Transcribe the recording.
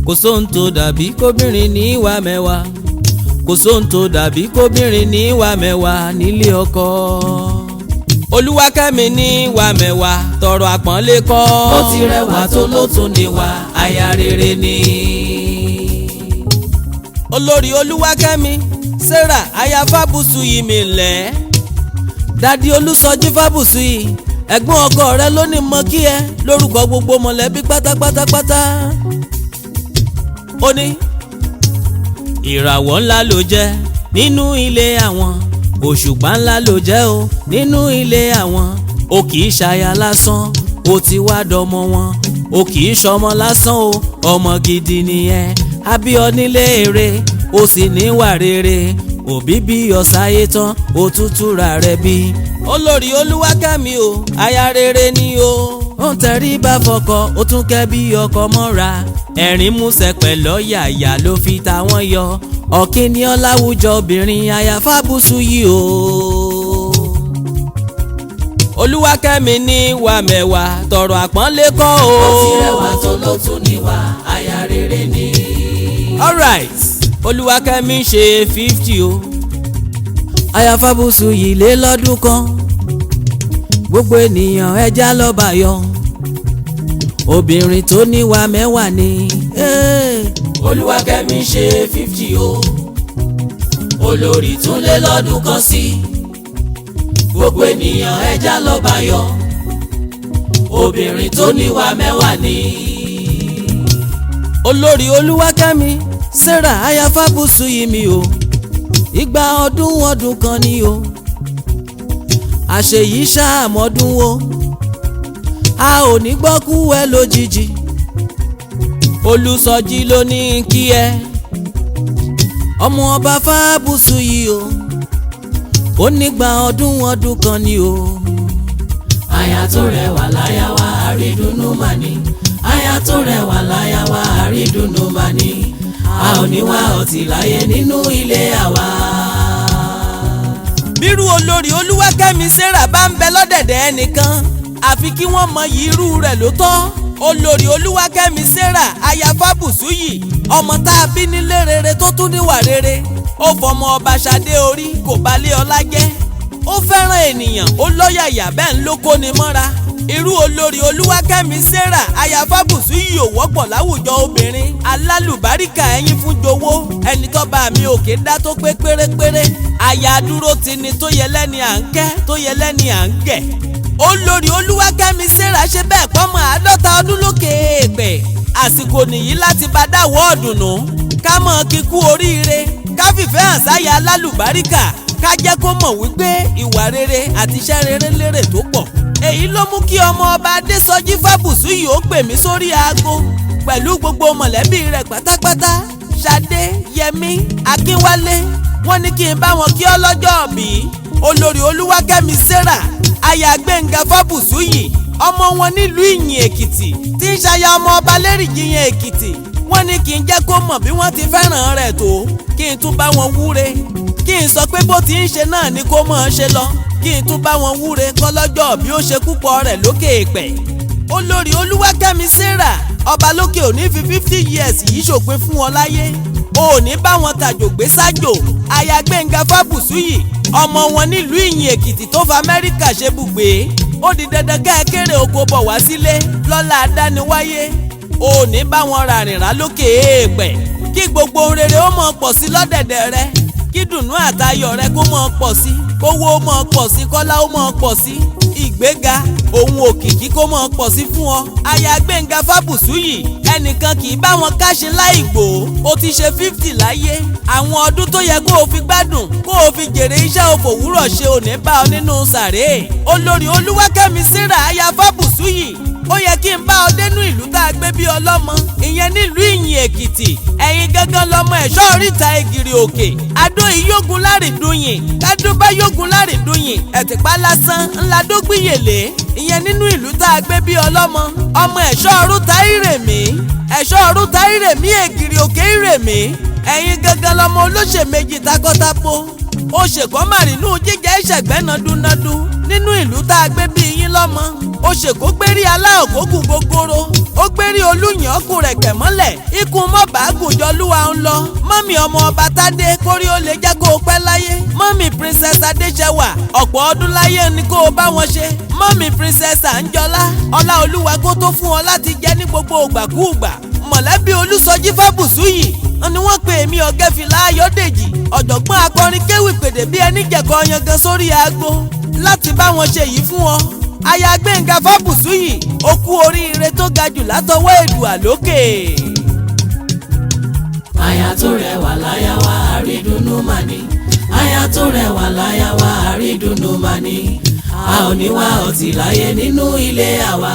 Kò sóhun tó dàbí kóbìnrin ní ìwà mẹ́wàá, kò sóhun tó dàbí kóbìnrin ní ìwà mẹ́wàá nílé ọkọ. Olúwakẹ́mi ní ìwà mẹ́wàá, tọrọ àpọ́nlé kọ́. Ó ti rẹwà tó ló tún níwà, aya rere ni. Olórí Olúwakẹ́mi Sarah aya Fábùsùyì mi lẹ̀. Dádì Olúsọjí Fábùsùyì, ẹ̀gbọ́n ọkọ rẹ ló ní mọ kí ẹ lórúkọ gbogbo mọ̀lẹ́bí pátápátápátá. Ó ní ìràwọ̀ ńlá ló jẹ́ nínú ilé àwọn, òṣùpá ńlá ló jẹ́ o nínú ilé àwọn. O kì í ṣaya lásán, o ti wá dọmọ wọn. O kì í ṣọmọ lásán o, ọmọ gidi nìyẹn. Abíọ́ nílé èrè, o sì níwà rere. Òbí bí ọ̀sáyé tán, o tútù ra rẹ bí. Olórí Olúwakẹ́mi o, aya rere ni o. Ó ń tẹríba fọkọ, ó tún kẹ́ bí ọkọ mọ́ra. Ẹ̀rín músẹ́ pẹ̀lú ọ̀yàyà ló fi ta wọ́n yọ. Ọ̀kíní ọ̀làwùjọ obìnrin aya Fábùsùyì o. Olúwakẹ́mi ní ìwà mẹ́wàá, tọrọ àpọ́nlé kọ́ o. Ó ti rẹwà tó ló tún níwà, aya rere ni. Alright, Olúwakẹ́mi ṣe 50 o. Aya Fábùsùyì lé lọ́dún kan, gbogbo ènìyàn ẹja lọ́ba yọ. Obìnrin tó níwà mẹ́wàá ni. Olúwakẹ́mi ṣe 50 o. Olórí tún lé lọ́dún kan sí. Gbogbo ènìyàn ẹja lọ́ba yọ. Obìnrin tó níwà mẹ́wàá ni. Olórí Olúwakẹ́mi Sarah aya Fábùsùyì mi o, ìgbà ọdún ọdún kan ni o. Àṣeyìí ṣàmọ́dún o, a ò ní gbọ́ kú ẹ lójijì. Olúsọjí ló ní kí ẹ, ọmọ ọba Fábùsùyì o, ó nígbà ọdún ọdún kan ni o. Aya tó rẹwà láyà wá, àrídùnnú mà ní. Aya tó rẹwà láyà wá, àrídùnnú mà ní. A ò ní wá ọtí láyé nínú ilé àwa. Bírú olórí Olúwakẹ́mi Sarah bá ń bẹ lọ́dẹ̀dẹ̀ ẹnìkan, àfi kí wọ́n mọ irú rẹ̀ ló tọ́. Olórí Olúwakẹ́mi Sarah aya Fábùsùyì, ọmọ tá a bí nílé rere tó tún níwà rere. Ó fọmọ ọba Ṣadé orí, kò balẹ̀ ọlá jẹ́. Ó fẹ́ràn ènìyàn, ó lọ́yàyà, bẹ́ẹ̀ ń ló kóni mọ́ra. Irú olórí Olúwakẹ́mi Sarah aya Fábùsùyì ò wọ́pọ̀ láwùjọ obìnrin. Alálùbáríkà ẹyin fún jowó, ẹni tó bá mi òkè dá tó pé pérépéré. Aya dúró tini tó yẹ lẹ́ni à ń kẹ́, tó yẹ lẹ́ni à ń gẹ̀. Olórí Olúwakẹ́mi Sarah ṣe bẹ́ẹ̀ pọ́nmọ́ 50 ọdún lókè èèpẹ̀. Àsìkò nìyí láti bá dáwọ́ ọ̀dùnnú, ká mọ̀ kíkú oríire, ká fìfẹ́ hàn sáyà alálùbáríkà, ká jẹ́ kó mọ̀ wípé ìwà rere àti iṣẹ́ rere lérè tó pọ̀. Èyí ló mú kí ọmọ ọba Adésọjí Fábùsùyì ó pè mí sórí aago pẹ̀lú gbogbo mọ̀lẹ́bí rẹ̀ pátápátá. Ṣadé, Yẹmí, Akínwálé, wọ́n ní kí n bá wọn kí ọlọ́jọ́ bí olórí Olúwakẹ́mi Sarah aya Gbẹ́ngà Fábùsùyì, ọmọ wọn nílùú Ìyìn Èkìtì tí ń ṣaya ọmọ ọba Lérìjìyàn Èkìtì. Wọ́n ní kí n jẹ́ kó mọ̀ bí wọ́n ti fẹ́ràn rẹ̀ tó, kí n tún bá wọn wúre, kí n sọ pé bó ti ń ṣe náà ni kó mọ̀ ọ́n ṣe lọ, kí n tún bá wọn wúre kọ́lọ́jọ́ bí ó ṣe púpọ̀ rẹ̀ lókè èèpẹ̀. Olórí Olúwakẹ́mi Sarah, ọba lókè òní fi 50 years yìí ṣòpin fún wọn láyé. O ò ní bá wọn tàjò gbé sájò. Aya Gbẹ́ngà Fábùsùyì, ọmọ wọn nílùú Ìyìn Èkìtì tó fa Amẹ́ríkà ṣe bùgbé. Ó di dandan kẹ́ẹ̀kẹ́rẹ́ oko bọ̀ wá sílé lọ́la adániwáyé. O ò ní bá wọn ràrìnrà lókè èèpẹ̀. Kí gbogbo ohun rere ó mọ̀ pọ̀ sí lọ́dẹ̀dẹ̀ rẹ, kí dùnnú àtayọ̀ rẹ kó mọ̀ pọ̀ sí, kówó ó mọ̀ pọ̀ sí, kọ́lá ó mọ̀ pọ̀ sí, ìgbéga òun òkìkí kó mọ̀ pọ̀ sí fún ọ. Aya Gbẹ́ngà Fábùsùyì, ẹnìkan kì í bá wọn káṣe láì gbò. Ó ti ṣe 50 láyé. Àwọn ọdún tó yẹ kó o fi gbádùn, kó o fi jèrè iṣẹ́ òfòwúrọ̀ ṣe ò ní bá ọ nínú sàréè. Olórí Olúwakẹ́mi Sarah aya Fábùsùyì, ó yẹ kí n bá ọ dénú ìlú tá a gbé bí ọlọ́mọ, ìyẹn nílùú Ìyìn Èkìtì. Ẹ̀yin gangan lọmọ ẹ̀ṣọ́ oríta Ègìrì Òkè, Adó ìyógun lárìndúyìn, kádúbá yógun lárìndúyìn, ẹ̀tìpá lásán ńlá dógbìyèlé, ìyẹn nínú ìlú tá a gbé bí ọlọ́mọ. Ọmọ ẹ̀ṣọ́ ọ̀rúta Ìrèmí, ẹ̀ṣọ́ ọ̀rúta Ìrèmí, Ègìrì Òkè Ìrèmí. Ẹ̀yin gangan lọmọ olóṣè méjì takọ́tabo. Ó ṣèkọ́ màrínú jíjẹ́ ìṣẹ̀gbẹ́ nọdúnọdún nínú ìlú tá a gbé bí yín lọ́mọ. Ó ṣèkó gbérí aláògógùn gogoro, ó gbérí olúyàn kù rẹ̀kẹ̀ mọ́lẹ̀, ikú mọ́bàágùn jọlúwa ń lọ. Mọ́mì ọmọ ọba Tádé, kórí ó lè jẹ́ kó o pẹ́ láyé. Mọ́mì Princess Adéṣẹwà, ọ̀pọ̀ ọdún láyé ni kó o bá wọn ṣe. Mọ́mì Princess Àǹjọ́lá, ọlá olúwa kó tó fún ọ láti jẹ ní gbogbo ògbàkúùgbà. Mọ̀lẹ́bí Olúsọjí Fábùsúyì ni wọ́n pe èmi Ọ̀gẹ́fìlà Ayọ̀dèjì, ọ̀jọ̀gbọ́n akọrin kéwì pèdè bí ẹni jẹ̀kọ yangan sórí aago, láti bá wọn ṣe yìí fún ọ. Aya Gbẹ̀ngà Fábùsúyì, ó kú oríire tó ga jù látọwọ́ Èdùà lókè. Aya tó rẹwà láyà wá, àrídùnnú mà ní. Aya tó rẹwà láyà wá, àrídùnnú mà ní. A ò ní wá ọtí láyé nínú ilé àwa.